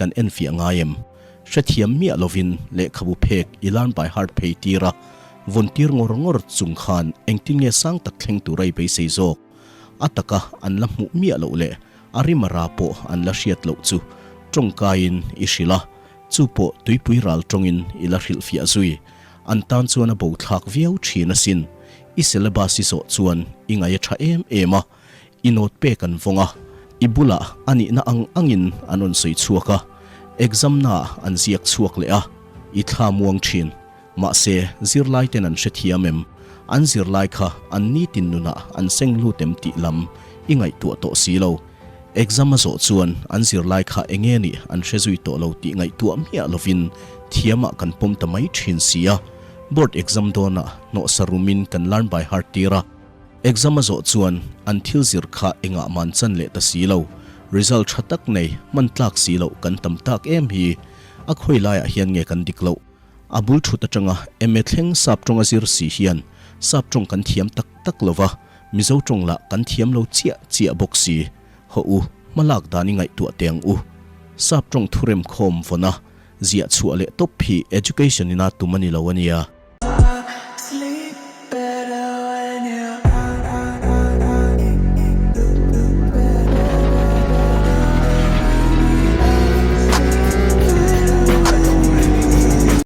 kan enfiah ngai em? Hrethiam miah lovin lehkhabu phek i learn by heart phei tir a, vawn tir ngawr ngawr chung khan engtin nge sang tak thleng tura i beisei zawk? A taka an la hmuh miah loh leh a rimara pawh an la hriat loh chu tawngkaiin i hrilh a, chu pawh tuipui ral tawngin i la hrilhfiah zui. An tan chuan a bothlak viau thin asin. I syllabus i zawh chuan i ngaih a tha em em a, I note pek an vawng a, i bulah a nihna ang angin an rawn sawi chhuak a, exam naah an ziak chhuak leh a, i thla muang thin. Mahse, zirlai ten an hrethiam em? An zirlai kha an nitin nunah an seng lut em tih lam i ngaihtuah tawh si lo. Exam a zawh chuan an zirlai kha enge nih an hre zui tawh lo tih ngaihtuah miah lovin thiamah kan pawm ta mai thin si a. Board exam dawnah hnawhsa rumin kan learn by heart tir a. Exam a zawh chuan an thil zir kha engah man chan leh ta si lo, result tha tak nei hman tlak si loh kan tam tak em hi. A khawi laiah hian nge kan dik loh? A bul thut atanga MA thleng sap tawng a zir si hian sap tawng kan thiam tak tak lo va, Mizo tawng lah kan thiam lo chiah chiah bawk si. Hawh u, hma lak dan i ngaihtuah teh ang u. Sap tawng thurem khawm vawn a, ziah chhuah leh tawp hi education ina tum a ni lo a nia.